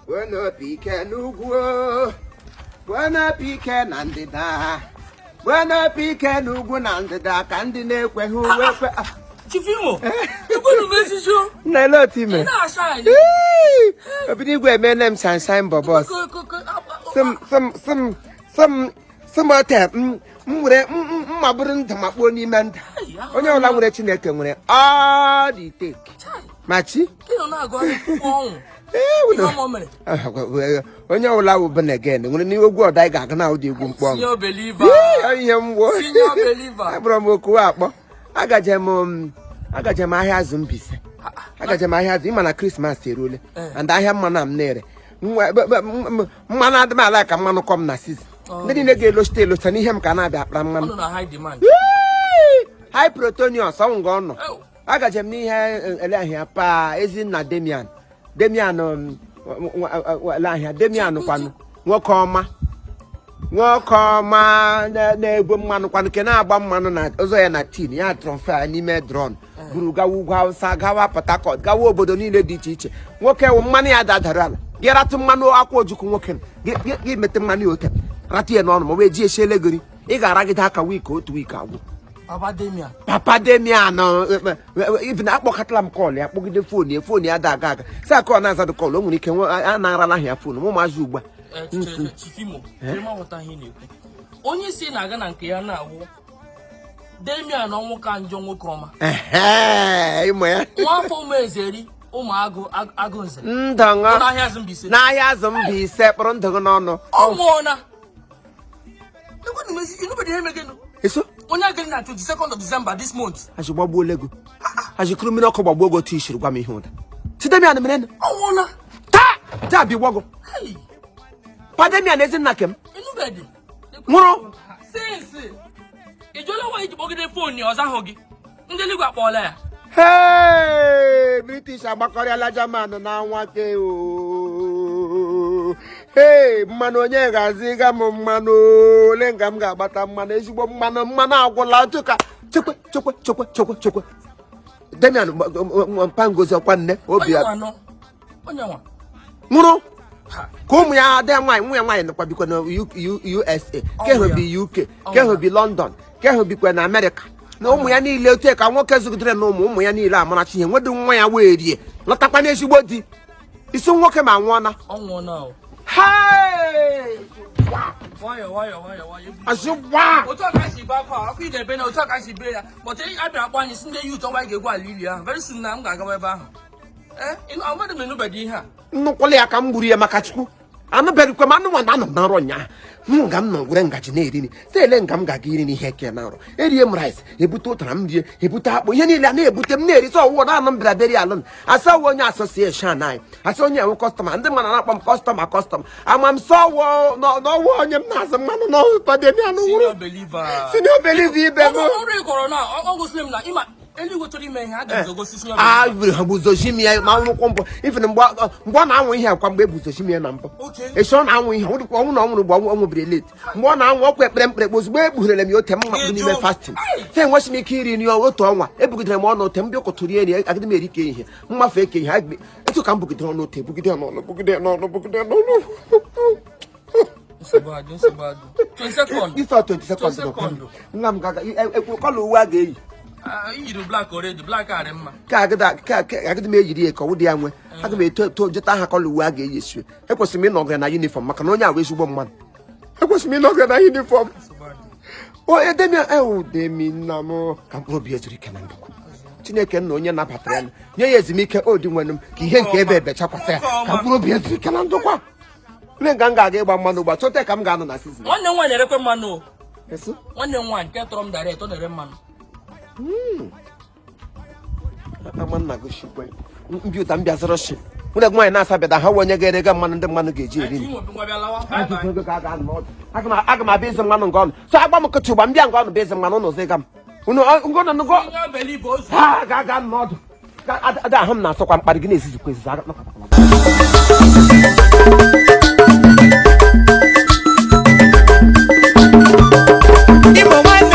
Gbuo n'opi ike n'ugwu, gbuo n'opi ike na ndịda, gbuo n'opi ike n'ugwu na ndịda, ka ndị na-ekweghị uwe kwe. Ah, Chief Imo, ikwenu m echichi o. Nna, ele otu ime Ị na-ashine. Obinigwe emene m shine shine bọbọs. Sị m ote m were mma bụrụ ndụ ma kpuo n'ime ndụ. Onye ọbụla nwere Chineke nwere all the take ma chi. Onye ọbụla wụ born again nwere n'ihe egwu ọda anyị ga-aga na ụdị egwu mkpọ ihe mgbo akpọrọ m oku akpọ. Agaje m ahịa azụ Mbaise, agaje m ahịa azụ. Ịma na Christmas eruole and ahịa mmanụ a m na-ere mmanụ adị m ala ka mmanụ kọm na season. Ndị niile ga-elochite elocha n'ihe m ka na-abịa akpara mmanụ high protonius ọnwụ nga ọ nọ. Agaje m n'ihe ele ahịa pa Ezinna Demian Demian ele ahịa Demian kwanụ, nwoke ọma, nwoke ọma na-egwe mmanụ kwanụ, nke na-agba mmanụ na ụzọ ya na tin ya transfer n'ime drum buru gawa ugwu Awụsa, gawa Port Harcourt, gawa obodo niile dị iche iche. Nwoke wụ mmanụ ya dadara ala gị ratụ mmanụ akwa ojukwu nwoke gị mete mmanụ ya ote ratụ ya n'ọnụ ma wee ji esiele gị, ị ga-aragide aka week, otu week agwụ. Papa Demian. Papa Demian, even akpọkọtala m call ya, kpọgide phone ya, phone ya da aga aga si aka ọ na-azadụ call. O nwere ike a na-arala ya phone ụmụazị ugbu a. Chief Imo, onye si na-aga na nke ya na-awụ Demian ọnwụ ka njọ, nwoke ọma. Ịmụ ya. Nwafọ ụmụ ezeri ụmụ agụ agụ nze. Ndụ n'ahịa azụ Mbaise. N'ahịa azụ Mbaise, kpọrọ ndụ gị n'ọnụ. Ọ nwụọna. Eso. Onye agịrị na 22nd of December this month. Azụ gbagbuola ego, azụ kuru mmiri ọkụ gbagbuo ego. Otu ishiri gwa m ihe ụda si Demian mere Ọ nwụọna. Taa taa bi gwago pa Demian Ezinna kem nwụrụ. Since ị jụọla nwaanyị ji kpọgide phone ọzọ ahụ gị, ndị eluigwe akpọọla ya. Hey! British agbakọrịala German na nwake. Hey, mmanụ onye ga-azịga m mmanụ ole nga m ga-agbata mmanụ, ezigbo mmanụ? Mmanụ agwụla tụka. Chekwe, chekwe, chekwe, chekwe, chekwe. Damian mpa Ngozi ọkwa nne obi ya nwụrụ ka ụmụ ya ada nwaanyị, nwa ya nwaanyị nọkwa bikwa na USA, kehụ bi UK, kehụ bi London, kehụ bikwa na Amerịka, na ụmụ ya niile otu ka nwoke zụgidere na ụmụ ụmụ ya niile amarachi ihe nwedu nwa ya wee rie lọtakwa n'ezigbo di isi nwoke ma nwụọna. Hey! Azụgba! Otu aka si be akwa akwa ị na-ebe na otu aka si be ya, but a bịara akpọ anyị si ndị youth ọnwa anyị ga-egwu ala ili ahụ very soon na m ga-agawa ebe ahụ. Ee, amadị m enubedị ihe a. Nnụkwụla ya ka m gburu ya maka Chukwu. Anụbeghịkwa m anụ nwa anọ m na nrọ ụnyaahụ m nga m nọ were ngaji na-eri nri, sị ele nga m ga-aga iri n'ihe ke na nrọ. Erie m rice, ebute ụtara m rie, ebute akpụ, ihe niile a na-ebute m na-eri. Sọ ọwụwa na anụ m bịara bịara alụ asị ọwụ onye association anyị, asị onye enwe customer. Ndị mmadụ na-akpọ m customer, customer. Ama m sọ ọwụ n'ọwụ onye m na-azụ mmanụ n'ọwụ Demian nwụrụ. Senior believer ibe m. Ọrụ ị kọrọ na ọ gosiri m na ịma eluigwe chọrọ ime ihe a ga-egosi senior. A buzochi m ya na nkwụ mbụ ifere mgbe ọ na-anwụ ihe akwa mgbe ebuzochi m ya na mbụ esi ọ na-anwụ ihe ọnwụ ọnwụ na ọ nwụrụ mgbe ọ nwụbiri late mgbe ọ na-anwụ ọkwa ekpere mkpere ozugbo ekpughere m ya ote m makpụ n'ime fasting sị enweghị m ike iri nri otu ọnwa. Ebugidere m ọnụ ote m bịa ụkọtụ rie nri, agịdị m eri ke ihe mmafe eke ihe etu ka m bugidere ọnụ ote, bugide n'ọnụ, bugide n'ọnụ, bugide n'ọnụ. This 20 second nna m gaga ekwekọla uwe a ga-eyi. Iyiri black already, black adị mma. Ka agịdị m eyiri ya ka ọ wụdị ya nwe aga m eto eto jeta aha colour uwe a ga-eyi esi. Ekwesịrị m ịnọgara na uniform maka na onye ahụ ezigbo mmadụ. Ekwesịrị m ịnọgara na uniform. Onye Demi ewu Demi nna m, ka mkpụrụ obi ezuru ike na ndokwa. Chineke nna onye nabatara ya nye ya ezumike o dị nwenu m ka ihe nke ebe ebe chakwasị ya, ka mkpụrụ obi ezuru ike na ndokwa. Ole nga m ga-aga ịgba mmanụ ugbu a? Chọta ka m ga-anọ na season. Nwanne m nwaanyị na-erekwe mmanụ. Nwanne m nwaanyị nke tọrọ m direct, ọ na-ere mmanụ. Ama nna gosikwe mbi ụta m bịazara shi nwunye gị nwaanyị na-asa bịada ha onye ga-erega mmanụ ndị mmanụ ga-eji eri. Aga m abịa ịzụ mmanụ nke ọnụ so agba m nkịtị ụgba mbịa nke ọnụ bụ ịzụ mmanụ ụnụ zịga m ha ga-aga n'ọdụ ada ahụ m na-asọkwa mkparị gị na-ezizikwa ezizi.